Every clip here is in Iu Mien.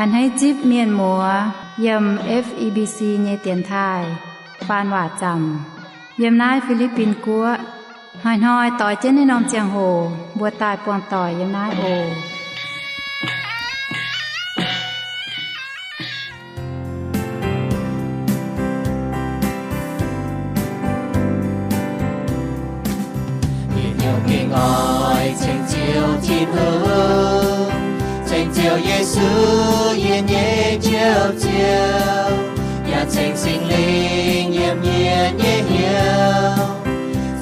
A'hneiv zipv mienh muoz yiem F E B C nyei dienx taaih faan waac zaamc yiem naaiv Fi^li^bin Guoqv. Hnoi-hnoi doix jienv naaiv norm ziangh hoc mbuo daaih buangh doic yiem naaiv oc. Yietc hnyouv gengh oix ceng Ziouv Tin-Hungh, ceng Ziouv Yesu, yie nyei Njoux Ziouv, yaac ceng Singx Lingh yiem yie nyei hnyouv,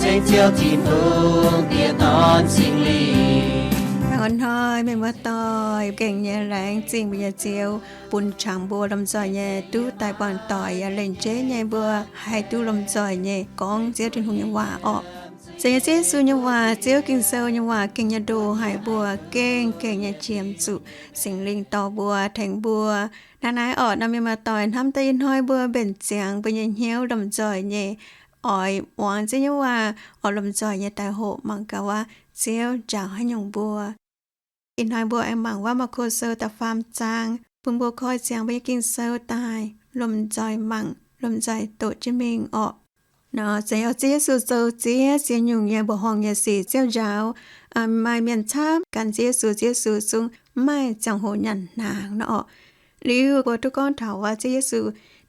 ceng Ziouv Tin-Hungh, Diex, Dorn, Singx Lingh. Hnoi-hnoi mienh muoz-doic, gengh nyei laengz zingh mbuo nyei Ziouv bun caux mbuo lomh nzoih nyei duqv daaih buangh doic yaac lengc jeiv nyei mbuo haih duqv lomh nzoih nyei gorngv Ziouv Tin-Hungh nyei waac orqc. Zeiz nyei, Ziouv Yesu nyei waac, Ziouv Ging-Sou nyei waac gengh nyei ndoh haic mbuo, gengh gengh nyei qiemx zuqc Singx Lingh dorh mbuo, tengx mbuo. Naaiv naaiv orqc, nor mienh muoz-doic, hnamv daaih ih hnoi mbuo mbenc ziangx mbuo nyei hnyouv lomh nzoih nyei oix muangx Ziouv nyei waac, oix lomh nzoih nyei daaih hoqc mangc gaax wuov Ziouv njaaux haaix nyungc mbuo. Ih hnoi mbuo aengx mangc wuov Maako Sou da'faam zaang, bun mbuo koi ziangx mbuo nyei Ging-Sou daaih lomh nzoih mangc, lomh nzoih doqc jienv mingh orqc. Nor se oix Ziouv Yesu zoux ziex ziex nyungc nyei mbuoqc horngh nyei sic Ziouv njaaux, maaih mienh camv gan Ziouv Yesu, Ziouv Yesu zungv mv maaih ziangh hoc nyanc hnaangx nor orqc. Liuz mbuo duqv gorngv taux wuov Ziouv Yesu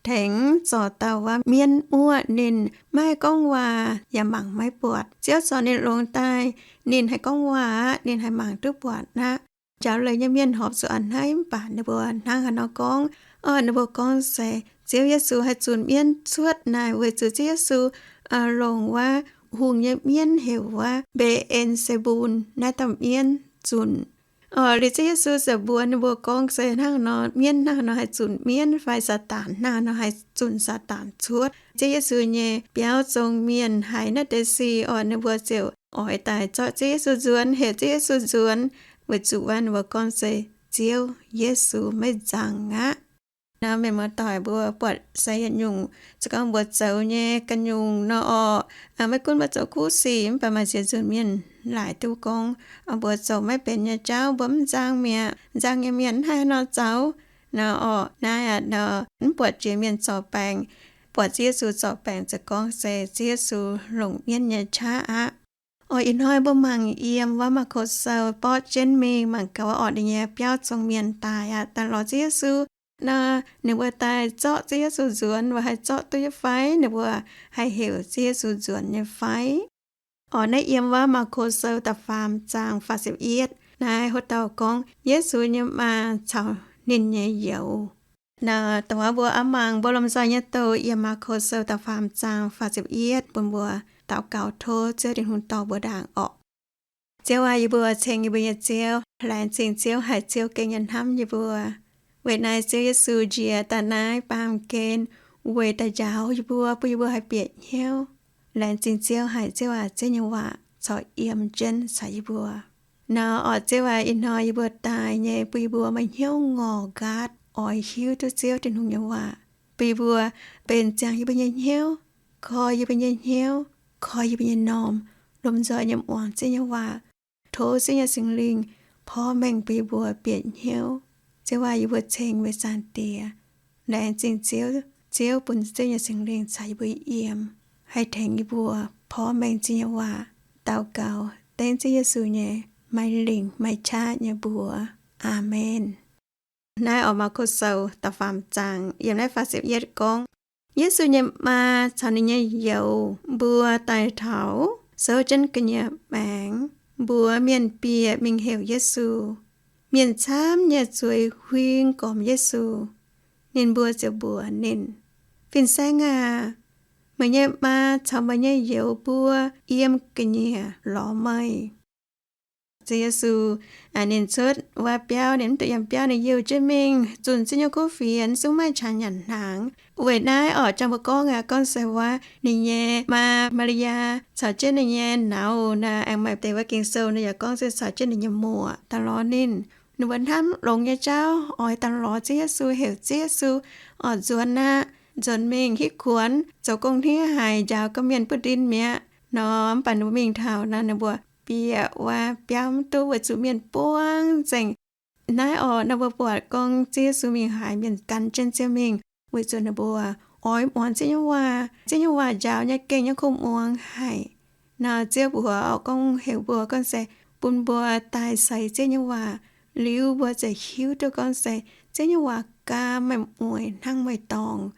tengx zorc dauh wuov mienv wuov, ninh maiv haih gorngv waac yaac mangc maiv buatc. Ziouv zorc ninh longx daaih, ninh haih gorngv waac aqv, ninh haih mangc duqv buatc aqv. Njaaux leiz nyei mienh horpc zuqc a'hneiv mv baac ninh mbuo hnangv haaix nor gorngv, orqc, ninh mbuo gorngv se Ziouv Yesu haih zunc mienv cuotv naaic weic zuqc Ziouv Yesu longc wuov hungh nyei mienv heuc wuov Mbe^en^se^mbun naaiv dauh mienv zunc. Orqc, liuz Ziouv Yesu ziouc mbuox ninh mbuo gorngv se hnangv haaix nor mienv hnangv haaix nor haih zunc mienv fai Saadaan hnangv haaix nor haih zunc Saadaan cuotv. Ziouv Yesu nyei biauv zong mienh haiz naaiv deix sic orqc, ninh mbuo ziouc oix daaih zorqv Ziouv Yesu nzuonx, heuc Ziouv Yesu nzuonx, weic zuqc wuov ninh mbuo gorngv se Ziouv Yesu maiv nzangc aqv. Nor mienh muoz-doic, mbuo buatc se yietc nyungc, se gorngv mbuo zoux nyei ganh nyungc nor orqc, maiv gunv mbuo zoux kuv sic mv baac maaih ziex nzunc mienh laaic duqv gorngv, mbuo zoux maiv benx nyei jauv mbuo mv nzang mi'aqv. Nzang nyei mienh mv haih haaix nor zoux. Nor orqc, naaiv aqv, nor mv buatc jiex mienh zorc baengc, buatc Ziouv Yesu zorc baengc ziouc gorngv se Ziouv Yesu longc mienv nyei qaqv aqv. Orqc, ih hnoi mbuo mangc yiem wuov Maako Sou borqv jienv mingh mangc gaax wuov orqc, ninh nyei biauv zong mienh daaih aqv, daaih lorz Ziouv Yesu. Nor ninh mbuo daaih zorqv Ziouv Yesu nzuonx, mbuo haih zorqv duqv nyei fai? Ninh mbuo haih heuc Ziouv Yesu nzuonx nyei fai? Orqc, naaiv yiem wuov Maako Sou da'faam zaang faah ziepc yietv naaiv, haaix dauh gorngv Yesu nyei maa caux ninh nyei youz. Nor dongh wuov mbuo oix mangc mbuo lomh nzoih nyei doz yiem Maako Sou da'faam zaang faah ziepc yietv bun mbuo daux gaux tov Ziouv Tin-Hungh dorh mbuo ndaangc orqc. Ziouv aac, yie mbuo ceng yie mbuo nyei Ziouv. Laengz zingh Ziouv haic, Ziouv gengh nyei hnamv yie mbuo. Weic naaiv Ziouv Yesu njiec daaih naaiv baamh gen weic daaih njaaux yie mbuo, bun yie mbuo haih bieqc hnyouv. Laengz zingh Ziouv haic, Ziouv aac, Ziouv nyei waac corc yiem jienv caux yie mbuo. Nor orqc, Ziouv aac, ih hnoi yie mbuo daaih nyei bun yie mbuo maaih hnyouv ngorc nqaatv oix hiuv duqv Ziouv Tin-Hungh nyei waac, bun yie mbuo benx ziangx yie mbuo nyei hnyouv, koi yie mbuo nyei hnyouv, koi yie mbuo nyei m'normh, lomh nzoih nyei muangx Ziouv nyei waac. Tov Ziouv nyei Singx Lingh porv mengh bun yie mbuo bieqc hnyouv. Ziouv aac, yie mbuo ceng meih Zaangc Diex. Laengz zingh Ziouv, Ziouv bun Ziouv nyei Singx Lingh caux yie mbuo yiem, haih tengx yie mbuo porv mengh Ziouv nyei waac. Daux gaux dengv Ziouv Yesu nyei maaih lingc maaih qaqv nyei mbuox. Aamen. Naaiv oix Maako Sou da'faam zaang yiem naaiv faah ziepc yietv gorngv, Yesu nyei maa caux ninh nyei youz mbuo daaih taux, souv jienv ga'nyiec maengx, mbuox mienh bieqc mingh heuc Yesu. Mienh camv nyei zueiz huing gormx Yesu. Ninh mbuo ziouc mbuox ninh, Fin-Saeng aac, meih nyei maa caux meih nyei youz mbuo yiem ga'nyiec lorz meih. Ziouv Yesu, ninh cuotv wuov biauv, ninh mv dungx yiem biauv, ninh youh jienv mingh zunh Ziouv nyei kuv fienx, zungv maiv qangx nyanc hnaangx. Weic naaiv orqc, jang mbuo gorngv aqv, gorngv se wuov ninh nyei maa, Maa^li^yaa, caux jienv ninh nyei nauz naaic, aengx maaih deix wuov Ging-Sou naaic yaac gorngv se caux jienv ninh nyei muoc daaih lorz ninh. Ninh mbuo hnamv longx nyei jauv oix daaih lorz Ziouv Yesu, heuc Ziouv Yesu oix nzuonx aqv, nzuonx mingh hitv kuonx zoux gong-hniev haic, njaaux gorqv-mienh buov ndin mi'aqv nor. Mv baac ninh mbuo mingh taux naaic, ninh mbuo bieqc wuov biauv mv duqv weic zuqc mienh buangv nzengc. Naaiv orqc, nor mbuo buatc gorngv Ziouv Yesu mingh haaix, mienh gan jienv Ziouv mingh, weic zuqc ninh mbuo oix muangx Ziouv nyei waac. Ziouv nyei waac njaaux nyei gengh nyei kuv muangx haic. Nor Ziouv mbuox orqc, gorngv heuc mbuo gorngv se bun mbuo daaih seix Ziouv nyei waac, liuz mbuo ziouc hiuv duqv gorngv se Ziouv nyei waac gaax meih mueiz hnangv meih dorngc.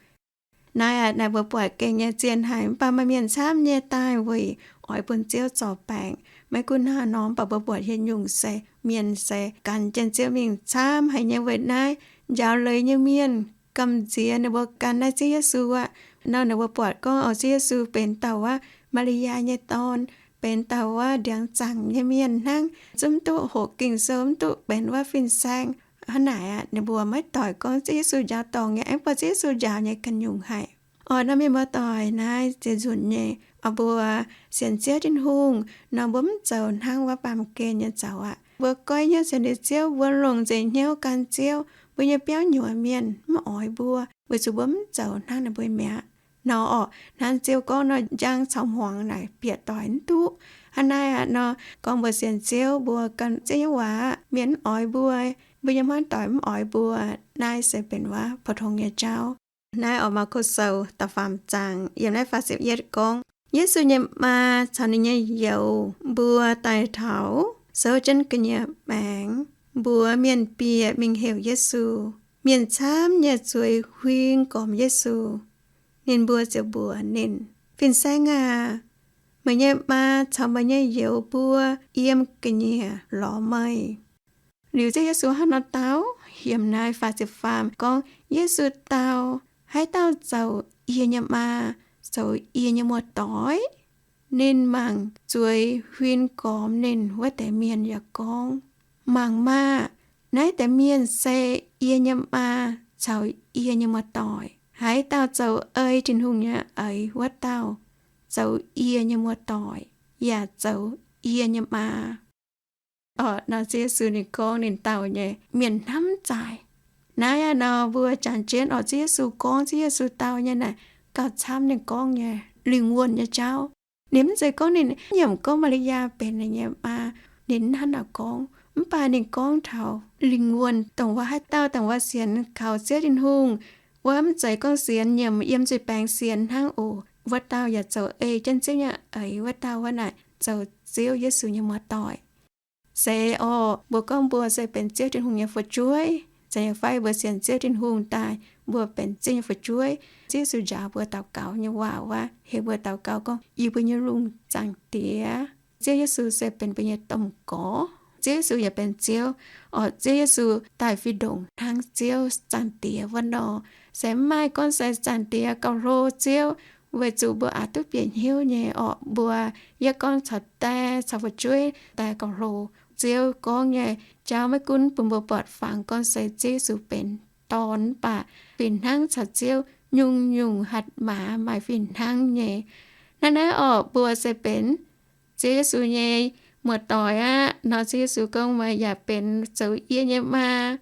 Naaiv aqv, naaiv mbuo buatc gengh nyei zien haic, mv baac maaih mienh camv nyei daaih weic oix bun Ziouv zorc baengc. Maiv gunv hnangv nor, mv baac mbuo buatc hieh nyungc se mienh se gan jienv Ziouv mingh camv haic nyei weic naaiv njaaux leiz nyei mienh gamh nziex ninh mbuo gan naaiv Ziouv Yesu aqv. Nor ninh mbuo buatc gorngv oix Ziouv Yesu benx dauh wuov Maa^li^yaa nyei dorn, benx dauh wuov ndiangx zaangc nyei mienh hnangv, zungv mv duqv hoqc Ging-Sou, mv duqv benx wuov fin-saeng. Hnangv naaic aqv, ninh mbuo maiv doic gorngv Ziouv Yesu njaaux dorngc nyei, aengx buatc Ziouv Yesu njaaux nyei ganh nyungc haic. Orqc, nor mienh muoz-doic, naaiv ziepc nzunc nyei, mbuo sienx Ziouv Tin-Hungh nor, mbuo mv zoux hnangv wuov baamh gen nyei zoux aqv. Mbuo goiv hnyouv sienx liuz Ziouv, mbuo longc nzengc hnyouv gan Ziouv, mbuo nyei biauv nyuoz mienh mv oix mbuo, weic zuqc mbuo mv zoux hnangv ninh mbuo mi'aqv. Nor orqc, hnangv Ziouv gorngv nor, njang caux hmuangx naaic bieqc doic mv duqv. Hnangv naaiv aqv, nor gorngv mbuo sienx Ziouv, mbuo gan Ziouv nyei waac, mienh mv oix mbuo, mbuo nyei hmuangv doic mv oix mbuo, naaiv se benx wuov pou-tong nyei jauv. Naaiv orqc, Maako Sou da'faam zaang yiem naaiv faah ziepc yietv gorngv, Yesu nyei maa caux ninh nyei youz mbuo daaih taux, souv jienv ga'nyiec maengx, mbuox mienh bieqc mingh heuc Yesu. Mienh camv nyei zueiz huin gormx Yesu. Ninh mbuo ziouc mbuox ninh, Fin-Saeng aac, meih nyei maa caux meih nyei youz mbuo yiem ga'nyiec lorz meih. Liuz Ziouv Yesu hnangv nor dau, yiem naaiv faah ziepc faam gorngv, Yesu dau, Haaix dauh zoux yie nyei maa, zoux yie nyei muoz-doic. Ninh mangc zueiz huin gormx ninh wuov deix mienh yaac gorngv, Mangc maah! Naaiv deix mienh se yie nyei maa caux yie nyei muoz-doic. Haaix dauh zoux ei Tin-Hungh nyei eix wuov dauh zoux yie nyei muoz-doic yaac zoux yie nyei maa. Orqc, nor Ziouv Yesu ninh gorngv ninh dau nyei, mienh hnamv zaaic. Naaiv aqv, nor mbuo jangx jienv orqc, Ziouv Yesu gorngv, Ziouv Yesu dau nyei naaic gauh camv ninh gorngv nyei lingh wuonh nyei jauv. Ninh mv zeiz gorngv ninh nyiemc gorngv Maa^li^yaa benx ninh nyei maa, ninh hnangv naaic gorngv. Mv baac ninh gorngv taux lingh wuonh, dongh wuov haaix dauh dongh wuov sienx kaux Ziouv Tin-Hungh, wuov mv zeiz gorngv sienx nyiemc yiem zuiz-baengx sienx hnangv oc. Wuov dauh yaac zoux ei jienv Ziouv nyei eix wuov dauh wuov naaic zoux Ziouv Yesu nyei muoz-doic. Se orqc, mbuo gorngv mbuo se benx Ziouv Tin-Hungh nyei fu'jueiv, zeiz nyei fai mbuo sienx Ziouv Tin-Hungh daaih mbuo benx Ziouv nyei fu'jueiv. Ziouv Yesu njaaux mbuo daux gaux nyei waac wuov, heuc mbuo daux gaux gorngv, Yie mbuo nyei lungh Zaangc Diex. Ziouv Yesu se benx mbuo nyei domh gorx. Ziouv Yesu yaac benx Ziouv. Orqc, Ziouv Yesu daaih fih ndongc hnangv Ziouv Zaangc Diex wuov nor. Se mv maaih gorngv se Zaangc Diex gauh hlo Ziouv, weic zuqc mbuo aqc duqv bieqc hnyouv nyei orqc, mbuo yietv gorngv caux die caux fu'jueiv die gauh hlo. Ziouv gorngv nyei jauv maiv gunv bun mbuo buatc fangx gorngv se Ziouv Yesu benx Dorn, mv baac fih hnangv caux Ziouv nyungc-nyungc hatc maaz maaih fih hnangv nyei. Naaiv naaiv orqc, mbuo se benx Ziouv Yesu nyei muoz-doic aqv. Nor Ziouv Yesu gorngv, Meih yaac benx zoux yie nyei maa.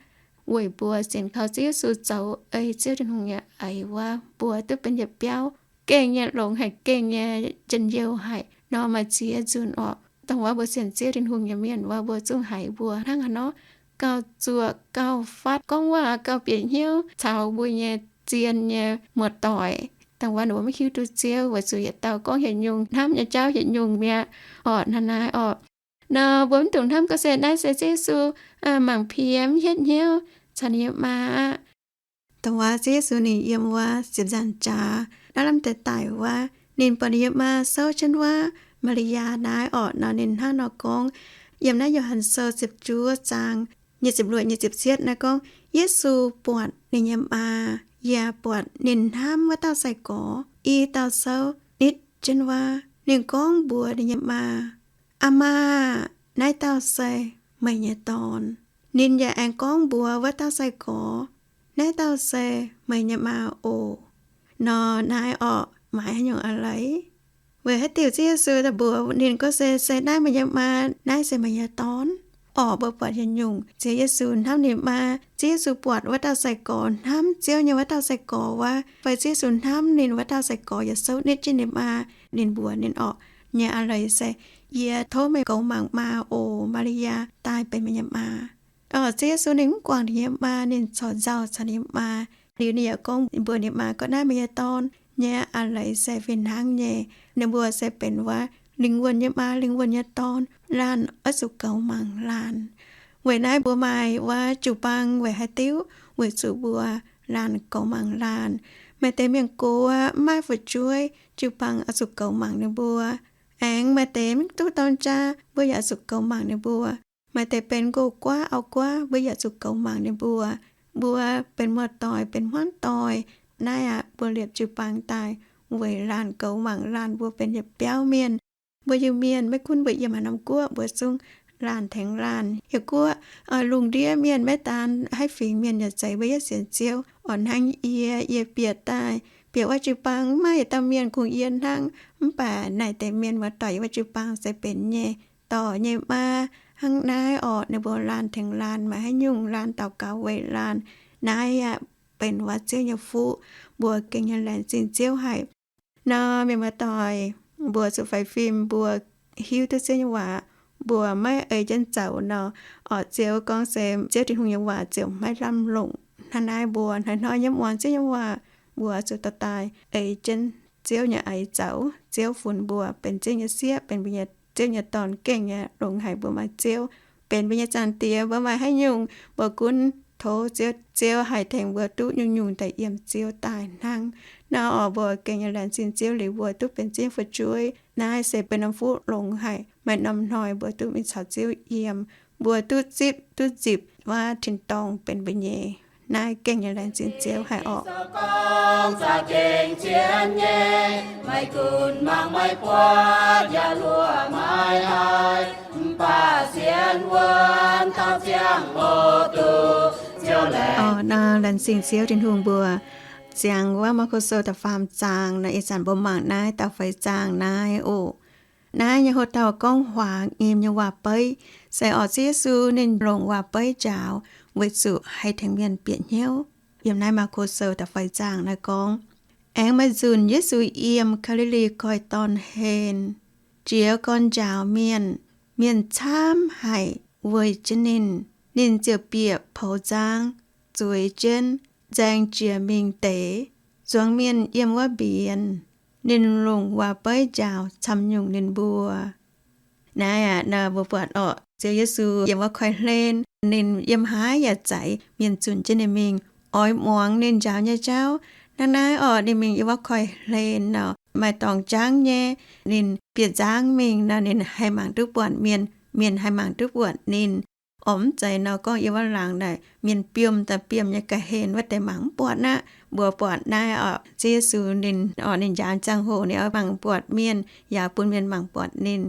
Weic mbuo sienx kaux Ziouv Yesu zoux ei Ziouv Tin-Hungh nyei eix wuov, mbuo duqv benx yietc biauv gengh nyei longx haic, gengh nyei njien-youh haic. Nor maaih ziex nzunc orqc, dongh wuov mbuo sienx Ziouv Tin-Hungh nyei mienh wuov, mbuo zungv haiz mbuo hnangv haaix nor gauh zuoqc gauh fatv, gorngv waac gauh bieqc hnyouv caux mbuo nyei zien nyei muoz-doic. Dongh wuov ninh mbuo maiv hiuv duqv Ziouv, weic zuqc yietc dauh gorngv yietc nyungc, hnamv nyei jauv yietc nyungc mi'aqv. Orqc, naaiv naaiv orqc. Nor mbuo mv dungx hnamv gorngv se naaiv se Ziouv Yesu mangc piex mv hietv hnyouv caux ninh nyei maa aqv. Dongh wuov Ziouv Yesu ninh yiem wuov ziepc nzaangc jaax naaiv lamh deix daic wuov, ninh buatc ninh nyei maa souv jienv wuov Maa^li^yaa naaiv orqc, nor ninh hnangv nor gorngv, yiem naaiv Yo^han Sou ziepc juov zaang nyic ziepc luoqc, nyic ziepc cietv naaiv gorngv, Yesu buatc ninh nyei maa, yaac buatc ninh hnamv wuov dauh sai-gorx i dauh souv nitv jienv wuov. Ninh gorngv mbuox ninh nyei maa, Aa maa, naaiv dauh se meih nyei dorn. Ninh yaac aengx gorngv mbuox wuov dauh sai-gorx, Naaiv dauh se meih nyei maa oc. Nor naaiv orqc, maaiz haaix nyungc a'leiz? Weic haaix diuc Ziouv Yesu daaih mbuox ninh gorngv se, Se naaiv meih nyei maa, naaiv se meih nyei dorn? Orqc, mbuo buatc yietc nyungc Ziouv Yesu hnamv ninh maa. Ziouv Yesu buatc wuov dauh sai-gorx hnamv Ziouv nyei wuov dauh sai-gorx wuov, fai Ziouv Yesu hnamv ninh wuov dauh sai-gorx yaac souv nitv jienv ninh maa. Ninh mbuox ninh orqc nyei a'leiz se, Yie tov meih goux mangc maa oc. Maa^li^yaa daaih benx meih nyei maa. Orqc, Ziouv Yesu ninh mv guangc ninh nyei maa, ninh corc nzauh caux ninh nyei maa. Liuz ninh yaac gorngv mbuox ninh nyei maa gorngv, naaiv meih nyei dorn nyei a'leiz se fih hnangv nyei. Ninh mbuo se benx wuov lingh wuonh nyei maa, lingh wuonh nyei dorn. Laanh oix zuqc goux mangc laanh. Weic naaiv mbuo maaih wuov jiu-baang weic haaix diuc? Weic zuqc mbuo laanh goux mangc laanh. Maaih deix mienh gox mv maaih fu'jueiv, jiu-baang oix zuqc goux mangc ninh mbuo. Aengx maaih deix mv duqv dorng jaa, mbuo yaac oix zuqc goux mangc ninh mbuo. Maaih deix benx nqox-guaav auv-guaav, mbuo yaac zuqc goux mangc ninh mbuo. Mbuo benx muoz-doic, benx hmuangv doic, naaiv aqv, mbuo liepc jiu-baang daaih weic laanh goux mangc laanh. Mbuo benx yietc biauv mienh, mbuo Iu-Mienh, maiv gunv mbuo yiem haaix norm guoqv, mbuo zungv laanh tengx laanh. Yietc guoqv lungh ndiev mienh maiv daan, haaix fingx mienh yaac zeiz mbuo yietv sienx Ziouv. Oix hnangv yie, yie bieqc daaih, bieqc wuov jiu-baang mv maaih yietc dauh mienh kungx yie hnangv. Mv baac naaiv deix mienh muoz-doic yiem wuov jiu-baang se benx nyei dorc nyei maa. Hnangv naaiv orqc, ninh mbuo laanh tengx laanh, maaih haaix nyungc laanh daux gaux weic laanh. Naaiv aqv, benx wuov Ziouv nyei fuqv. Mbuo gengh nyei laengz zingh Ziouv haic. Nor mienh muoz-doic, mbuo zuqc faix fim, mbuo hiuv duqv Ziouv nyei waac, mbuo maiv ei jienv zoux nor, orqc, Ziouv gorngv se Ziouv Tin-Hungh nyei waac ziouc maiv lamh longc. Hnangv naaiv mbuo hnoi-hnoi nyei muangx Ziouv nyei waac, mbuo zuqc dorh daaih ei jienv Ziouv nyei aiv zoux. Ziouv funx mbuo benx Ziouv nyei sieqv, benx mbuo nyei, Ziouv nyei dorn gengh nyei longx haic. Mbuo maaih Ziouv benx mbuo nyei Zaangc Diex, mbuo maaih haaix nyungc mbuo gunv tov Ziouv, Ziouv haih tengx mbuo duqv nyungc-nyungc daaih yiem Ziouv daaih hnangv. Nor orqc, mbuo gengh nyei laengz zingh Ziouv liuz mbuo duqv benx Ziouv nyei fu'jueiv. Naaiv se benx norm fuqv longx haic. Maaih norm hnoi mbuo duqv mingh caux Ziouv yiem, mbuo duqv zipv, duqv nzipc wuov tin-dorngh benx mbuo nyei. Naaiv gengh nyei laengz zingh Ziouv haic orqc. Orqc, nor laengz zingh Ziouv Tin-Hungh mbuo ziangx wuov Maako Sou da'faam zaang nor, ih zanc mbuo mangc naaiv dauh feix zaang naaiv oc. Naaiv nyei hoc-dauh gorngv huaangx nyim nyei waac-beiv, se orqc Ziouv Yesu ninh longc waac-beiv njaaux weic zuqc haih tengx mienh bieqc hnyouv. Yiem naaiv Maako Sou da'feix zaang naaiv gorngv, aengx maaih nzunc Yesu yiem Gaa^li^li Koiv-Dorn hlen, jiez gorn njaaux mienh. Mienh camv haic weic jienv ninh. Ninh ziouc bieqc poux nzang, zueiz jienv, nzaeng jiex mingh deix, zuangx mienh yiem wuov mbienx. Ninh longc waac-beiv njaaux camv-nyungc ninh mbuo. Naaiv aqv, nor mbuo buatc orqc, Ziouv Yesu yiem wuov koiv-hlen, ninh yiem haaix yaac zaic mienh zunc jienv ninh mingh, oix muangx ninh njaaux nyei jauv. Hnangv naaiv orqc, ninh mingh yiem wuov koiv-hlen nor, maaih dorngx jangv nyei. Ninh bieqc nzangv mingh nor, ninh haih mangc duqv buatc mienh, mienh haih mangc duqv buatc ninh. Orqc, mv zeiz nor gorngv yiem wuov laangz naaic mienh biomv daaih biomv nyei ga'hlen wuov deix mangc mv buatc aqv. Mbuo buatc naaiv orqc, Ziouv Yesu ninh orqc, ninh njaaux ziangh hoc ninh oix mangc buatc mienh, yaac bun mienh mangc buatc ninh.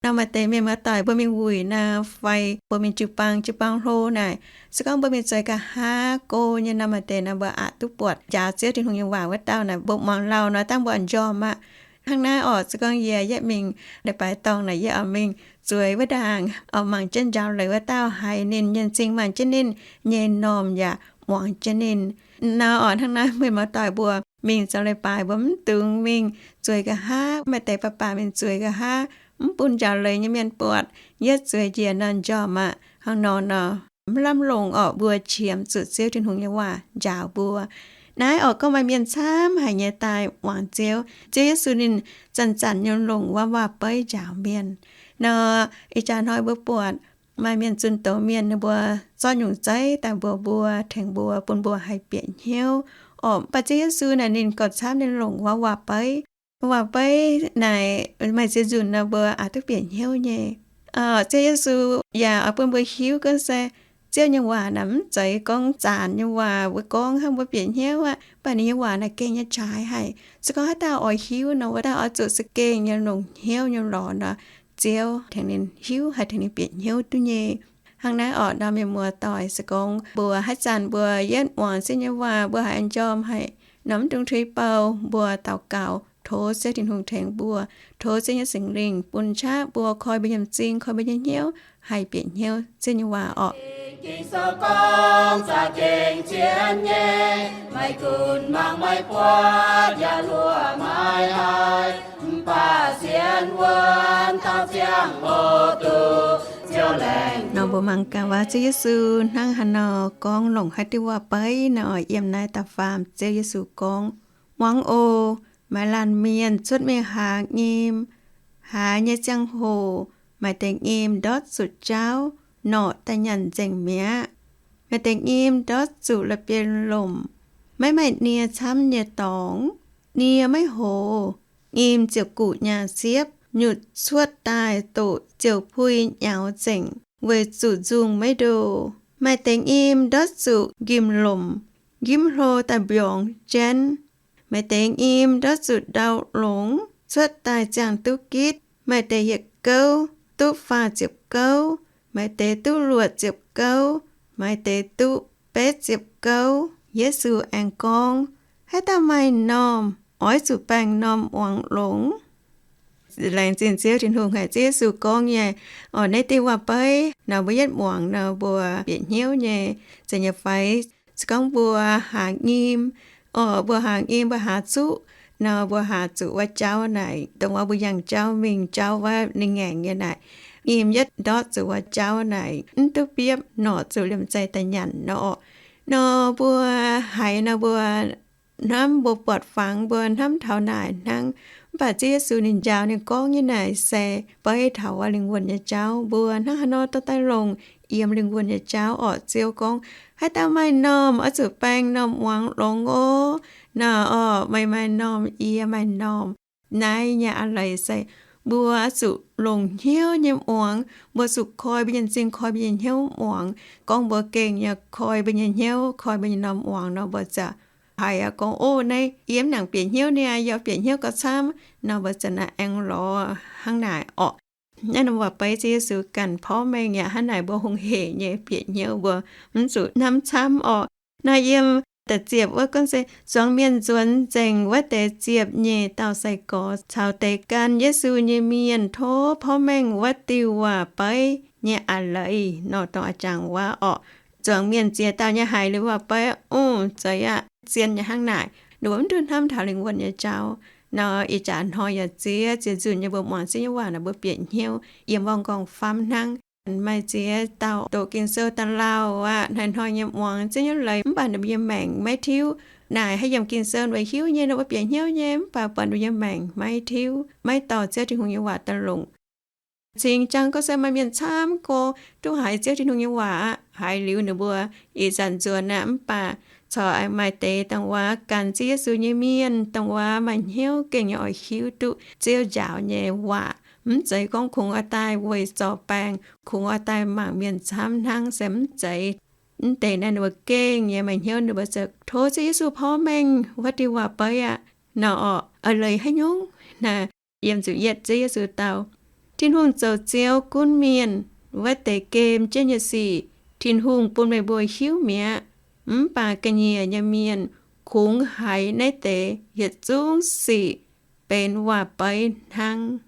Nor maaih deix mienh muoz-doic mbuo mingh wuic nor, fai mbuo mingh jiu-baang, jiu-baang hlo naaic, se gorngv mbuo mingh zueiz nqa'haav go nyei nor, maaih deix nor mbuo aqc duqv buatc njaaux Ziouv Tin-Hungh nyei waac wuov dauh naaic, mbuo muangx lauh nor dangh mbuo njormh aqv. Hnangv naaiv orqc, se gorngv yie yietv mingh leiz-baaix dorngh naaic, yie oix mingh zueiz wuov ndaangc, oix mangc jienv njaaux leiz wuov dauh haiz ninh, nyei m'zing mangc jienv ninh, nyei m'normh yaac muangx jienv ninh. Nor orqc, hnangv naaiv mienh muoz-doic mbuo mingh zoux leiz-baaix mbuo mv dungx mingh zueiz nqa'haav. Maaih deix baac baac mingh zueiz nqa'haav, mv bun njaaux leiz nyei mienh buatc, yietv zueiz njiec nor njormh aqv. Hnangv nor nor, mv lamh longc orqc, mbuo qiemx zuqc Ziouv Tin-Hungh nyei waac njaaux mbuo. Naaiv orqc, gorngv maaih mienh camv haic nyei daaih muangx Ziouv. Ziouv Yesu ninh zanc-zanc nyei longc wuov waac-beiv njaaux mienh. Nor ih jaax hnoi mbuo buatc maaih mienh zunh doz mienh, ninh mbuo zorqv nyungc zeiv daaih mbuox mbuo, tengx mbuo, bun mbuo haih bieqc hnyouv. Orqc, mv baac Ziouv Yesu naaic ninh gauh camv, ninh longc wuov waac-beiv. Waac-beiv naaic maaih ziex nzunc nor mbuo aqc duqv bieqc hnyouv nyei. Ziouv Yesu yaac oix bun mbuo hiuv gorngv se Ziouv nyei waac naaic mv zeiz gorngv zaanc nyei waac, mbuo gorngv hnangv mbuo bieqc hnyouv aqv. Mv baac ninh nyei waac naaic gengh nyei jaaix haic. Se gorngv haaix dauh oix hiuv nor, wuov dauh oix zuqc za'gengh nyei longc hnyouv nyei lorz nor, Ziouv tengx ninh hiuv, haih tengx ninh bieqc hnyouv duqv nyei. Hnangv naaiv orqc, nor mienh muoz-doic, se gorngv mbuo haaix zanc mbuo yietv muangx Ziouv nyei waac, mbuo haiz njormh haic nor, mv dungx tuix bou, mbuo daux gaux tov Ziouv Tin-Hungh tengx mbuo, tov Ziouv nyei Singx Lingh bun qaqv mbuo, koi mbuo nyei m'zing, koi mbuo nyei hnyouv, haih bieqc hnyouv Ziouv nyei waac orqc. Ging-Sou gorngv, za'gengh zien nyei, maiv gunv mangc maiv buatc yaac luoqc maiv haih, mv baac sienx wuonx taux ziangh hoc duqv Ziouv Nor mbuo mangc gaax waac Ziouv Yesu hnangv haaix nor gorngv longc haaix diuh waac-beiv nor, yiem naaiv da'faam Ziouv Yesu gorngv, Muangx oc, maaih laanh mienh cuotv mingh haaz nyim. Haaz nyei ziangh hoc maaih deix nyim ndortv zuqc jauv, norqc daaih nyanc nzengc mi'aqv. Maaih deix nyim ndortv zuqc la'bieiv-lomc, maiv maaih nie camv nyei dorngx. Nie maiv hoz, nyim ziouc guqc nyaah siepv, nyutc cuotv daaih doqc ziouc puix nyaux nzengc weic zuqc nzungh maiv ndo. Maaih deix nyim ndortv zuqc nqimh lomc, nqimh hlo daaih mbiorngz jienv. Maaih deix nyim ndortv zuqc ndau longx, cuotv daaih ziangh duqv gitv. Maaih deix yietc gouv duqv faah ziepc gouv, maaih deix duqv luoqc ziepc gouv, maaih deix duqv betv ziepc gouv. Yesu aengx gorngv, Haaix dauh maaih m'normh oix zuqc baengh m'normh muangx longx. Laengz zingh Ziouv Tin-Hungh haic, Ziouv Yesu gorngv nyei, oc, naaiv diuh waac-beiv nor mbuo yietv muangx nor mbuo bieqc hnyouv nyei, zeiz nyei fai? Se gorngv mbuo haaz nyim, oc, mbuo haaz nyim mbuo haaz zuqv nor, mbuo haaz zuqc wuov jauv naaic, dongh wuov mbuo yangh jauv mingh jauv wuov ninh ngaengc nyei naaic, nyim yietv ndortv zuqc wuov jauv naaic mv duqv biopv, norqc zuqc liemh zeih daaih nyanc nor, oc. Nor mbuo haiz nor mbuo hnamv, mbuo buatc fangx mbuo hnamv taux naaic hnangv. Mv baac Ziouv Yesu ninh njaaux ninh gorngv nyei naaic se beiv taux wuov lingh wuonh nyei jauv. Mbuo hnangv haaix nor dorh daaih longc yiem lingh wuonh nyei jauv, oc? Ziouv gorngv, Haaix dauh maaih m'normh oix zuqc baengh m'normh muangx longx oc. Nor, oc, meih maaih m'normh, yie maaih m'normh. Naaiv nyei a'leiz se mbuo zuqc longc hnyouv nyei muangx. Mbuo zuqc koi mbuo nyei m'zing, koi mbuo nyei hnyouv muangx. Gorngv mbuo gengh nyei koi mbuo nyei hnyouv, koi mbuo nyei m'normh muangx nor, mbuo ziouc haiz aqv gorngv, Ov, naaiv yie mv nangc bieqc hnyouv niaa, yie bieqc hnyouv gauh camv. Nor mbuo ziouc naaic aengx lorz hnangv naaic, oc. Naaiv norm waac-beiv Ziouv Yesu ganh porv mengh yaac hnangv naaic, mbuo hungh heic nyei bieqc hnyouv, mbuo mv zuqc hnamv camv, oc. Nor yiem da'ziepc wuov gorngv se, Zuangx mienh nzuonx nzengc wuov deix ziepc nyeic dauh sai-gorx caux deix gan Yesu nyei mienh tov porv mengh wuov diuh waac-beiv nyei a'leiz nor, dongh a'jangc waac, oc. Zuangx mienh ziex dauh nyei haiz liuz waac-beiv, Ov, zeiz aqv, zien nyei hnangv naaic. Ninh mbuo mv duqv hnamv taux lingh wuonh nyei jauv. Nor ih jaax hnoi yaac ziex, ziex nzunc nyei mbuo muangx Ziouv nyei waac naaic mbuo bieqc hnyouv yiem worngh nqorngv-famv hnangv. Maaih ziex dauh doqc Ging-Sou daaih lauh aqv, hnoi-hnoi nyei muangx Ziouv nyei leiz, mv baac ninh mbuo nyei maengc maiv tiuv. Naaic haih yiem Ging-Sou weic hiuv nyei, ninh mbuo bieqc hnyouv nyei, mv baac buatc ninh mbuo nyei maengc maiv tiuv, maiv dorh Ziouv Tin-Hungh nyei waac daaih longc. Cingx jangx gorngv se maaih mienh camv gorx duqv haiz Ziouv Tin-Hungh nyei waac aqv. Haiz liuz ninh mbuo ih zanc nzuonx aqv, mv baac corc aengx maaih deix dongh wuov gan Ziouv Yesu nyei mienh, dongh wuov maaih hnyouv gengh nyei oix hiuv duqv Ziouv njaaux nyei waac. Mv zeiz gorngv kungx oix daaih weic zorc baengc, kungx oix daaih mangc mienh camv hnangv, se mv zeiz. Mv deix naaiv ninh mbuo gengh nyei maaih hnyouv, ninh mbuo ziouc tov Ziouv Yesu porv mengh wuov diuh waac-beiv aqv. Nor, oc, a'leiz haaix nyungc naaic? Yiem ziepc yietv Ziouv Yesu dau, Tin-Hungh zoux Ziouv gunv mienh, wuov deix gem jienv nyei sic Tin-Hungh bun meih mbuo hiuv mi'aqv. Mv baac ga'nyiec nyei mienh kungx haiz naaiv deix yietc zungv sic benx waac-beiv hnangv.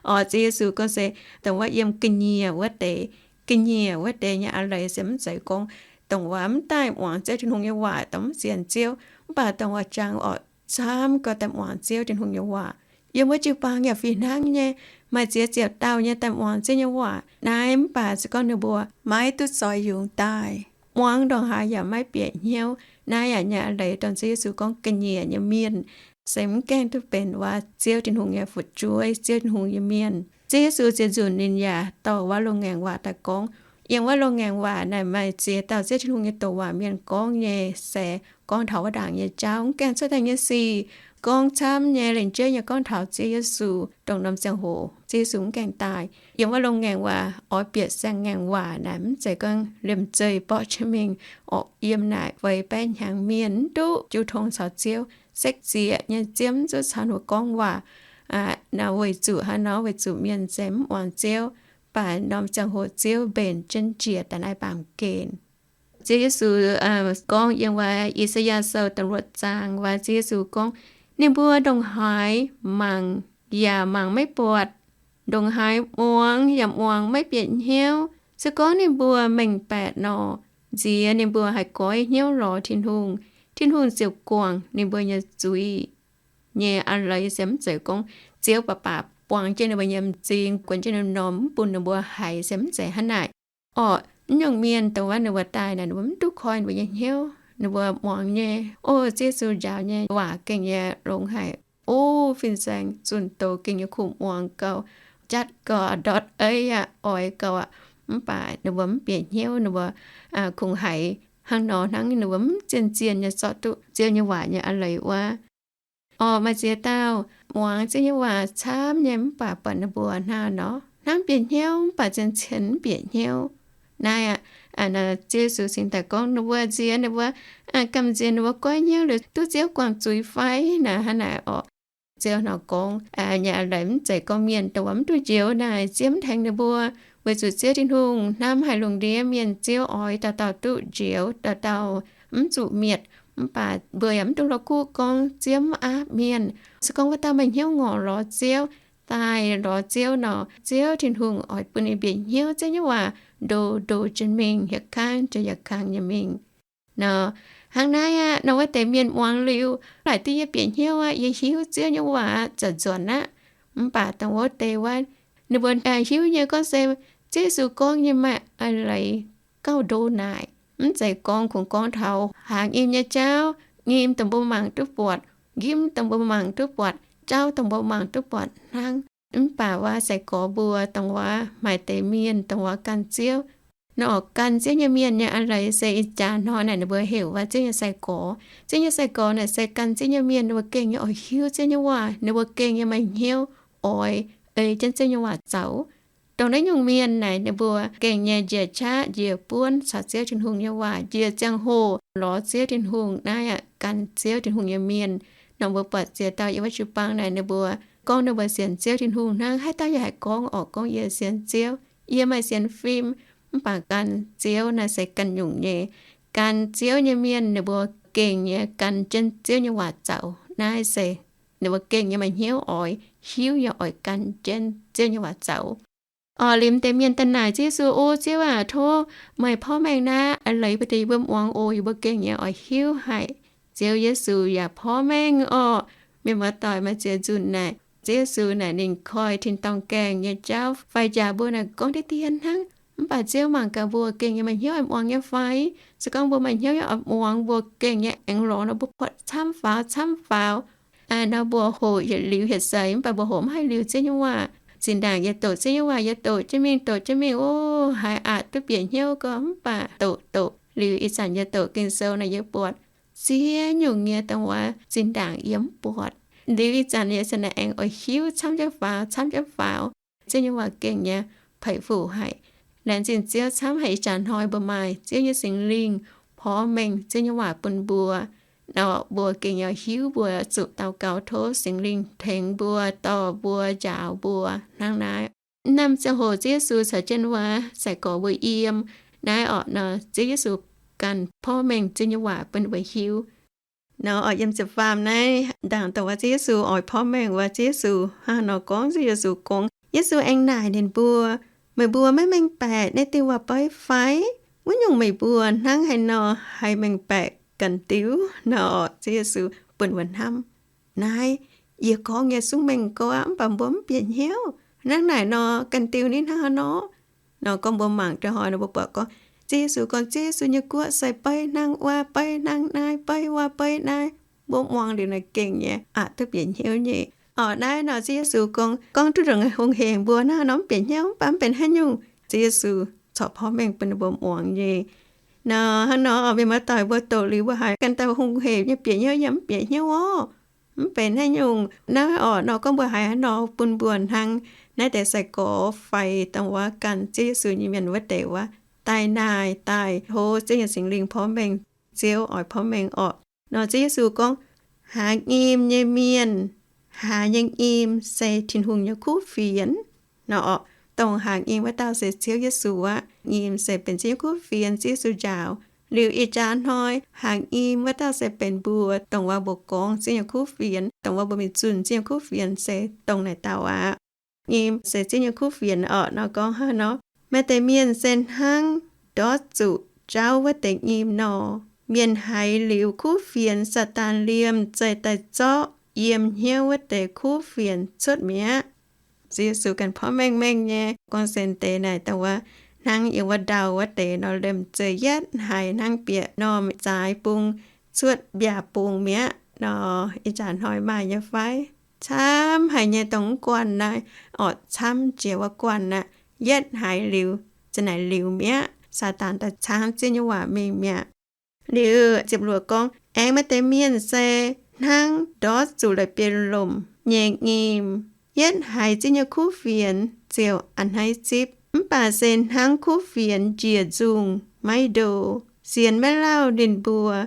Oc, Ziouv Yesu gorngv se dongh wuov yiem ga'nyiec wuov deix, ga'nyiec wuov deix nyei a'leiz se mv zeiz gorngv dongh wuov mv daaih muangx Ziouv Tin-Hungh nyei waac dongh mv sienx Ziouv, mv baac dongh wuov jangx orqc, camv gau daaih muangx Ziouv Tin-Hungh nyei waac. Yiem wuov jiu-baang yaac fih hnangv nyei, maaih ziex ziepc dauh nyei daaih muangx Ziouv nyei waac. Naaiv mv baac se gorngv ninh mbuo maiv duqv zoix yungz daaih, muangx ndongc haaix yaac maiv bieqc hnyouv. Naaiv yaac nyei a'leiz dongh Ziouv Yesu gorngv ga'nyiec nyei mienh se mv gaengh duqv benx wuov Ziouv Tin-Hungh nyei fu'jueiv, Ziouv Tin-Hungh nyei mienh. Ziouv Yesu ziex nzunc ninh yaac dorh wuov loz-ngaengc waac daaih gorngv. Yiem wuov loz-ngaengc waac naaic maaih ziex dauh Ziouv Tin-Hungh nyei douc waac mienh gorngv nyei se gorngv taux wuov ndaangc nyei jauv, mv gaengh cuotv daaih nyei sic, gorngv camv nyei, lengc jeiv nyei gorngv taux Ziouv Yesu dongh norm ziangh hoc Ziouv Yesu mv gaengh daaih. Yiem wuov loz-ngaengc waac oix bieqc saeng-ngaengc waac naaic mv zeiz gorngv liemh zeih borqv jienv mingh orqc. Yiem naaic feix baeqv hnyangx mienh mv duqv jiu tong caux Ziouv, sekv zieqc nyei Ziouv mv zuqc caux ninh mbuo gorngv waac. Naaiv weic zuqc haaix nor? Weic zuqc mienh se mv muangx Ziouv, mv baac norm ziangh hoc Ziouv mbenc jienv njiec daaih naaiv baamh gen. Ziouv Yesu gorngv yiem wuov I^saa^yaa Sou da'luoqc zaang wuov, Ziouv Yesu gorngv, Ninh mbuo ndongc haaix mangc yaac mangc maiv buatc, ndongc haaix muangx yaac muangx maiv bieqc hnyouv. Se gorngv ninh mbuo mengh baeqc nor, nziex ninh mbuo haih goiv hnyouv lorz Tin-Hungh, Tin-Hungh ziouc guangc ninh mbuo nyei zuiz. Nyei a'leiz se mv zeiz gorngv Ziouv baac baac buang jienv ninh mbuo nyei m'zing, guonx jienv ninh norm mv bun ninh mbuo haiz, se mv zeiz hnangv naaic. Orqc, mv nyungc mienh dongh wuov ninh mbuo daaih naaic, ninh mbuo mv duqv koi ninh mbuo nyei hnyouv. Ninh mbuo muangx nyei, o, Ziouv Yesu njaaux nyei waac gengh nyei longx haic. O, fin-saeng zunh doz gengh nyei kuh muangx gauh jatv gauh ndortv ei aqv, oix gauh aqv. Mv baac ninh mbuo mv bieqc hnyouv, ninh mbuo kungx haiz hnangv nor hnangv, ninh mbuo mv zien-zien nyei zorqv duqv Ziouv nyei waac nyei a'leiz wuov. Orqc, maaih ziex dauh muangx Ziouv nyei waac camv nyei mv baac buatc ninh mbuo hnangv nor hnangv bieqc hnyouv mv baac zien-zien mv bieqc hnyouv. Naaiv aqv, Ziouv Yesu cingx daaih gorngv ninh mbuo nziex ninh mbuo gamh nziex ninh mbuo goiv hnyouv liuz duqv Ziouv guangc zuiz fai? Naaiv hnangv naaic orqc. Ziouv nor gorngv nyei a'leiz mv zeiz gorngv mienh dongh wuov mv duqv njoux naaic Ziouv mv tengx ninh mbuo, weic zuqc Ziouv Tin-Hungh hnamv haic lungh ndiev mienh, Ziouv oix dauh dauh duqv njoux, dauh dauh mv zuqc mietc. Mv baac mbuo yaac mv dungx la'kuqv gorngv Ziouv mv aapv mienh. Se gorngv wuov dauh maaih hnyouv ngorc lorz Ziouv, daaih lorz Ziouv nor, Ziouv Tin-Hungh oix bun ninh bieqc hnyouv Ziouv nyei waac ndo ndo jienv mingh, hietc kangv jiex yietc kangv nyei mingh. Nor, hnangv naaiv aqv, nor wuov deix mienh muangx liuz, laaic duqv yie bieqc hnyouv aqv, yie hiuv Ziouv nyei waac aqv, zanc nzuonx aqv. Mv baac dongh wuov deix wuov, ninh mbuo hiuv nyei gorngv se Ziouv Yesu gorngv nyei maaih a'leiz gauh ndo naaic. Mv zeiz gorngv kungx gorngv taux haaz nyim nyei jauv, nyim dongh mbuo mangc duqv buatc, njimv dongh mbuo mangc duqv buatc, jauv dongh mbuo mangc duqv buatc hnangv. Mv baac wuov sai-gorx mbuo dongh wuov maaih deix mienh dongh wuov gan Ziouv. Nor gan Ziouv nyei mienh nyei a'leiz se ih jaax hnoi naaic ninh mbuo heuc wuov Ziouv nyei sai-gorx. Ziouv nyei sai-gorx naaic se gan Ziouv nyei mienh, ninh mbuo gengh nyei oix hiuv Ziouv nyei waac, ninh mbuo gengh nyei maaih hnyouv oix ei jienv Ziouv nyei waac zoux. Dongh naaiv nyungc mienh naaic ninh mbuo gengh nyei njiec qaqv njiec buonv caux Ziouv Tin-Hungh nyei waac, njiec ziangh hoc lorz Ziouv Tin-Hungh. Naaiv aqv, gan Ziouv Tin-Hungh nyei mienh. Nor mbuo buatc ziex dauh yiem wuov jiu-baang naaic ninh mbuo gorngv ninh mbuo sienx Ziouv Tin-Hungh hnangv. Haaix dauh yaac haih gorngv orqc gorngv yie sienx Ziouv, yie maaih sienx fim, mv baac gan Ziouv naaiv se ganh nyungc nyei. Gan Ziouv nyei mienh ninh mbuo gengh nyei gan jienv Ziouv nyei waac zoux. Naaiv se ninh mbuo gengh nyei maaih hnyouv oix hiuv yaac oix gan jienv Ziouv nyei waac zoux. Orqc, liemh deix mienh daaih naaic Ziouv Yesu, O Ziouv aac, tov meih porv mengh naaiv a'leiz mbuo deix yie mbuo muangx oc. Yie mbuo gengh nyei oix hiuv haic. Ziouv Yesu yaac porv mengh orqc. Mienh muoz-doic, maaih ziex nzunc naaic Ziouv Yesu naaic ninh koi tin-dorngh gaengh nyei jauv fai njaaux mbuo naaic gorngv diqv dien hnangv. Mv baac Ziouv mangc gaax mbuo gengh nyei maaih hnyouv oix muangx nyei fai. Se gorngv mbuo maaih hnyouv oix muangx, mbuo gengh nyei aengx lorz nor mbuo buatc camv faaux camv faaux. Nor mbuo hoqc yietc liuz yietc seix, mv baac mbuo hoqc mv haih liuz Ziouv nyei waac. Zinh ndaangc yie doqc Ziouv nyei waac, yie doqc jienv mingh, doqc jienv mingh, o, haiz aqc duqv bieqc hnyouv gorx, mv baac doqc doqc liuz ih zanc yie doqc Ging-Sou naaic yie buatc ziex nyungc nyei dongh wuov zinh ndaangc yie mv buatc. Liuz ih zanc yie se naaic aengx oix hiuv camv jienv faaux camv jienv faaux. Ziouv nyei waac gengh nyei peic fuc haic. Laengz zingh Ziouv camv haic ih zanc hnoi mbuo maaih Ziouv nyei Singx Lingh porv mengh Ziouv nyei waac bun mbuo. Nor mbuo gengh nyei hiuv, mbuo zuqc daux gaux tov Singx Lingh tengx mbuo, dorh mbuo, njaaux mbuo hnangv naaiv. Naaiv ziangh hoc Ziouv Yesu caux jienv wuov sai-gorx mbuo yiem naaiv orqc nor, Ziouv Yesu ganh porv mengh Ziouv nyei waac bun ninh mbuo hiuv. Nor orqc, yiem ziepc faam naaiv ndaangc dongh wuov Ziouv Yesu oix porv mengh wuov, Ziouv Yesu hnangv nor gorngv, Ziouv Yesu gorngv, Yesu aengx naaic ninh mbuo, Meih mbuo maiv mengh baeqc naaiv diuh waac-beiv fai? Wuov nyungc meih mbuo hnangv haaix nor haih mengh baeqc ganh diuh? Nor orqc, Ziouv Yesu bun mbuo hnamv, Naaiv yie gorngv nyei sung mengh gorx, mv baac mbuo mv bieqc hnyouv. Hnangv naaic nor ganh diuh ni hnangv haaix nor? Nor gorngv mbuo mangc deix hnoi nor mbuo buatc gorngv, Ziouv Yesu gorngv, Ziouv Yesu nyei guoqv se beiv hnangv wuov, beiv hnangv naaiv, beiv wuov, beiv naaiv. Mbuo muangx liuz naaic gengh nyei aqc duqv bieqc hnyouv nyei. Orqc, naaiv nor Ziouv Yesu gorngv, gorngv duqv ndongc hungh hec mbuo hnangv haaix nor mv bieqc hnyouv, mv baac mv benx haaix nyungc. Ziouv Yesu corc porv mengh bun ninh mbuo muangx nyei. Nor hnangv nor orqc, mienh muoz-doic, mbuo doqc liuz mbuo haiz ganh dauh hungh hec nyei bieqc hnyouv yaac mv bieqc hnyouv orqc. Mv benx haaix nyungc. Naaiv orqc nor gorngv mbuo haiz hnangv nor bun mbuo hnangv naaiv deix sai-gorx fai dongh wuov gan Ziouv Yesu nyei mienh wuov deix wuov, daaih naaic daaih tov Ziouv nyei Singx Lingh porv mengh. Ziouv oix porv mengh orqc. Nor Ziouv Yesu gorngv, Haaz nyim nyei mienh haaz nyei nyim se Tin-Hungh nyei kuv fienx. Nor orqc, dongh haaz nyim wuov dauh se Ziouv Yesu aqv. Nyim se benx Ziouv nyei kuv fienx, Ziouv Yesu njaaux. Liuz ih jaax hnoi haaz nyim wuov dauh se benx mbuo, dongh wuov mbuo gorngv Ziouv nyei kuv fienx, dongh wuov mbuo mingh zunh Ziouv nyei kuv fienx se dongh naaic dauh aqv. Nyim se Ziouv nyei kuv fienx orqc. Nor gorngv hnangv nor, maaih deix mienh se hnangv ndortv zuqc jauv wuov deix nyim nor, mienh haiz liuz kuv fienx, Saadaan liemh zeih daaih zorqv yiem hnyouv wuov deix kuv fienx cuotv mi'aqv. Ziouv Yesu ganh porv mengh mengh nyei gorngv se deix naaic dongh wuov hnangv yiem wuov ndau wuov deix nor, liemh zeih yietv haiz hnangv bieqc normh zaaix bung cuotv mbiaauc bung mi'aqv nor, ih zanc hnoi maaih nyei fai? Camv haic nyei, dongh mv guanh naaiv orqc, camv jiex wuov guanh aqv. Yietv haiz liuz, za'naaic liuz mi'aqv. Saadaan daaih caangv Ziouv nyei waac mingh mi'aqv. Liuz ziepc luoqc gorngv, aengx maaih deix mienh se hnangv ndortv zuqc la'bieiv-lomc nyei nyim. Yietv haiz Ziouv nyei kuv fienx ziouc a'hneiv zipv, mv baac se hnangv kuv fienx njiec nzungh maiv ndo. Sienx maiv lauh ninh mbuo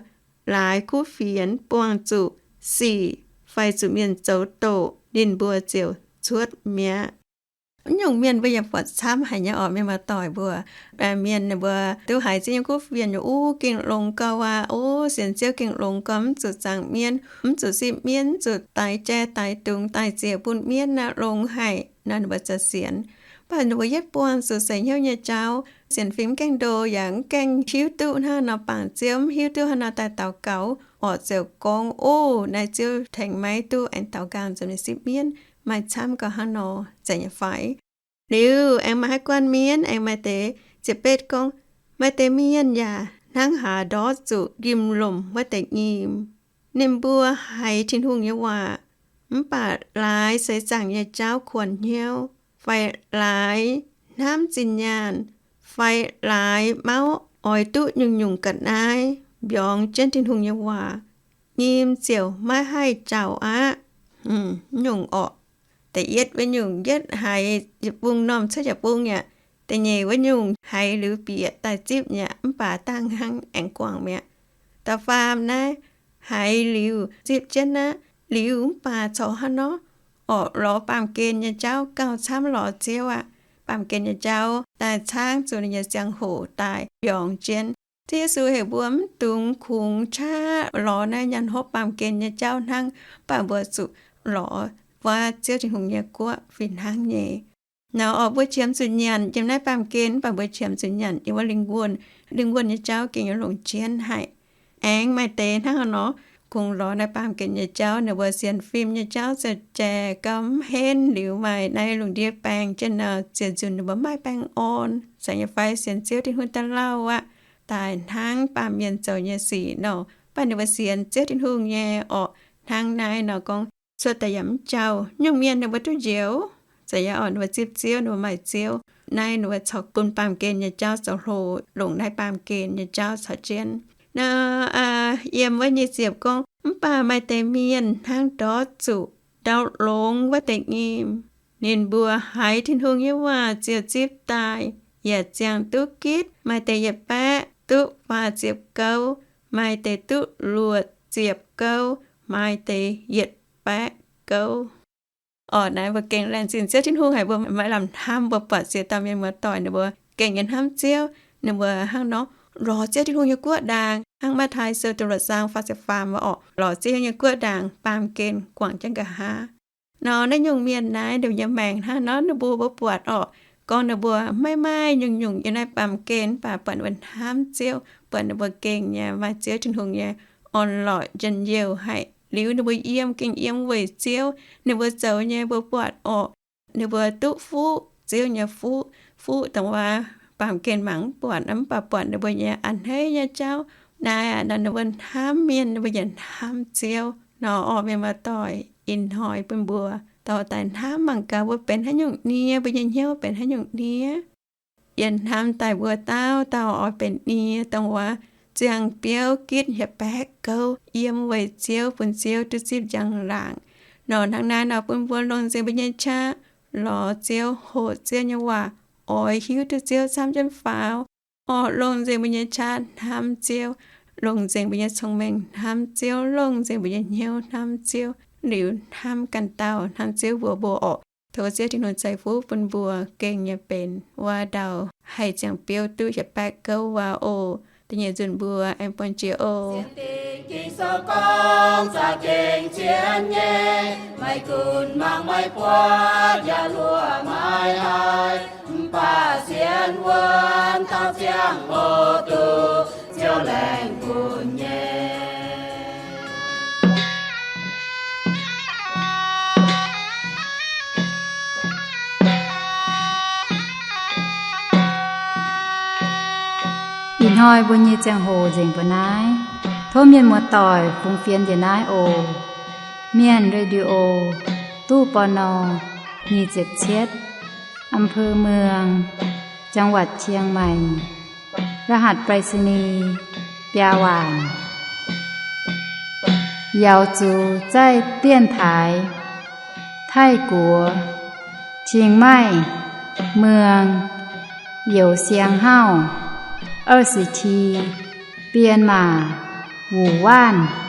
laaix kuv fienx buangh zuqc sic fai zuqc mienh zoux doqc, ninh mbuo ziouc cuotv mi'aqv. Mv nyungc mienh mbuo yaac buatc camv haic nyei orqc, mienh muoz-doic mbuo. Mienh ninh mbuo duqv haiz Ziouv nyei kuv fienx nyei uv gengh longx gau aqv. O, sienx Ziouv gengh longx gau, mv zuqc zaangc mienv, mv zuqc sipv mienv, mv zuqc daix jai daix dungz daaih ziec bun mienv aqv, longx haic nor, ninh mbuo za'sienx. Mv baac ninh mbuo yietv buangh zuqc seix hnyouv nyei jauv, sienx fim mv gaengh ndo yaac mv gaengh hiuv duqv hnangv haaix nor bangc Ziouv, mv hiuv duqv hnangv haaix nor daaih daux gaux, orqc ziouc gorngv, o, naaiv Ziouv tengx maiv duqv, aengx daaux nqaang zoux ninh sipv mienv, maaih camv gau hnangv nor, zeiz nyei fai? Liuz aengx maaih haaix guanh mienh, aengx maaih deix, ziepc betv gorngv, maaih deix mienh yaac hnangv haaz ndortv zuqc njimv-lomc wuov deix nyim. Ninh mbuo haiz Tin-Hungh nyei waac, mv baac laaix seix zaangc nyei jauv kuonx hnyouv, fai laaix hnamv zinh nyaanh, fai laaix mauv oix duqv nyungc-nyungc ga'naaiv mbiorngz jienv Tin-Hungh nyei waac, nyim ziouc maiv haih jauh aqv. Mv nyungc orqc, da'yietv wuov nyungc yietv haiz yietc bung normh cuotv yietc bung aqv. Da'nyeic wuov nyungc haiz liuz bieqc daaih zipv aqv, mv baac dangh hnangv aengx guangc mi'aqv. Da'faam naaiv haiz liuz zipv jienv aqv, liuz mv baac corc hnangv nor, orqc, lorz baamh gen nyei jauv gauh camv lorz Ziouv aqv. Baamh gen nyei jauv daaih caangv zuqc ninh nyei ziangh hoc daaih mbiorngz jienv. Ziouv Yesu heuc mbuo mv dungx kungx qaqv lorz naaiv nyaanh hopv baamh gen nyei jauv hnangv, mv baac mbuo zuqc lorz wuov Ziouv Tin-Hungh nyei guoqv fih hnangv nyei. Nor orqc, mbuo qiemx zuqc nyanc yiem naaiv baamh gen, mv baac mbuo qiemx zuqc nyanc yiem wuov lingh wuonh. Lingh wuonh nyei jauv gengh nyei longc jienv haic. Aengx maaih deix hnangv haaix nor, kungx lorz naaiv baamh gen nyei jauv, ninh mbuo sienx fim nyei jauv za'jaaix gauh mv henv, liuz maaih naaiv lungh ndiev baengh jienv nor, ziouc nzunc ninh mbuo maaih baengh orn. Zeiz nyei fai? Sienx Ziouv Tin-Hungh daaih lauh aqv, daaih hnangv baamh mienh zoux nyei sic nor, mv baac ninh mbuo sienx Ziouv Tin-Hungh nyei orqc. Hnangv naaiv nor gorngv cuotv daaih yaac mv jauh. Nyungc mienh ninh mbuo duqv njoux, zeiz nyei orqc, ninh mbuo zipv Ziouv, ninh mbuo maaih Ziouv. Naaiv ninh mbuo corc bun baamh gen nyei jauv zoux hlo, longc naaiv baamh gen nyei jauv caux jienv. Nor, yiem wuov nyei ziepc gorngv, mv baac maaih deix mienh hnangv ndortv zuqc ndau longx wuov deix nyim. Ninh mbuo haiz Tin-Hungh nyei waac ziouc zipv daaih, yaac ziangh duqv gitv. Maaih deix yietc baeqv duqv faah ziepc gouv, maaih deix duqv luoqc ziepc gouv, maaih deix yietc baeqv gouv. Orqc, naaiv mbuo gengh laengz zingh Ziouv Tin-Hungh haic, mbuo maiv lamh hnamv, mbuo buatc ziex dauh mienh muoz-doic ninh mbuo gengh nyei hnamv Ziouv. Ninh mbuo hnangv nor lorz Ziouv Tin-Hungh nyei guoqv ndaangc, hnangv Matv^tai Sou da'luoqc zaang faah ziepc faam wuov orqc, lorz Ziouv nyei guoqv ndaangc baamh gen guangc jienv nqa'haav. Nor naaiv nyungc mienh naaiv, ninh mbuo nyei maengc hnangv nor, ninh mbuo, mbuo buatc orqc, gorngv ninh mbuo maiv maaih nyungc-nyungc yiem naaiv baamh gen, mv baac buatc ninh mbuo hnamv Ziouv, buatc ninh mbuo gengh nyei maaih Ziouv Tin-Hungh nyei orn-lorqc njien-youh haic. Liuz ninh mbuo yiem gengh yiem weic Ziouv. Ninh mbuo zoux nyei mbuo buatc orqc, ninh mbuo duqv fuqv Ziouv nyei fuqv, fuqv dongh wuov baamh gen mangc mv buatc, mv baac buatc ninh mbuo nyei a'hneiv nyei jauv. Naaiv aqv, ninh mbuo hnamv mienh, ninh mbuo yaac hnamv Ziouv. Nor orqc, mienh muoz-doic, ih hnoi bun mbuo dorh daaih hnamv mangc gaax, mbuo benx haaix nyungc nie, mbuo nyei hnyouv benx haaix nyungc nie. Yie hnamv daaih mbuo dauh dauh oix benx nie dongh wuov ziangh biouv gitv hietc baeqv gouv, yiem weic Ziouv, bun Ziouv duqv zipv njang-laangc. Nor hnangv naaiv nor, bun mbuo longc nzengc mbuo nyei qaqv lorz Ziouv, hoqc Ziouv nyei waac, oix hiuv duqv Ziouv camv jienv faaux. Orqc, longc nzengc mbuo nyei qaqv hnamv Ziouv, longc nzengc mbuo nyei cong-mengh hnamv Ziouv, longc nzengc mbuo nyei hnyouv hnamv Ziouv, liuz hnamv ganh dauh, hnamv Ziouv mbuox mbuo orqc. Tov Ziouv Tin-Hungh ceix fuqv bun mbuo gengh nyei benx wuov dauh haih ziangh biouv duqv hietc baeqv gouv wuov oc. Da'nyeic nzunc mbuo aengx buangh jiex oc. Sienx Dingh Ging-Sou gorngv, za'gengh zien nyei, maiv gunv mangc maiv buatc yaac luoqc maiv haih, mv baac sienx wuonv taux ziangh hoc duqv Ziouv laengz bun nyei. Ih hnoi mbuo nyei ziangh hoc nzengc mbuo naaiv. Tov mienh muoz-doic fungx fienx njiec naaiv oc. Mienh Radio, ตู้ ปณ. nyic ziepc cietv, อำเภอเมือง จังหวัดเชียงใหม่ รหัสไปรษณีย์ biaa waanc. Yaux zuqc zaih dienv taaix Taiv-Guoqv, Qing Maih, Mueng, Youz Siang Hauv, 二十七, Bienh Maac, Wuc Waanv.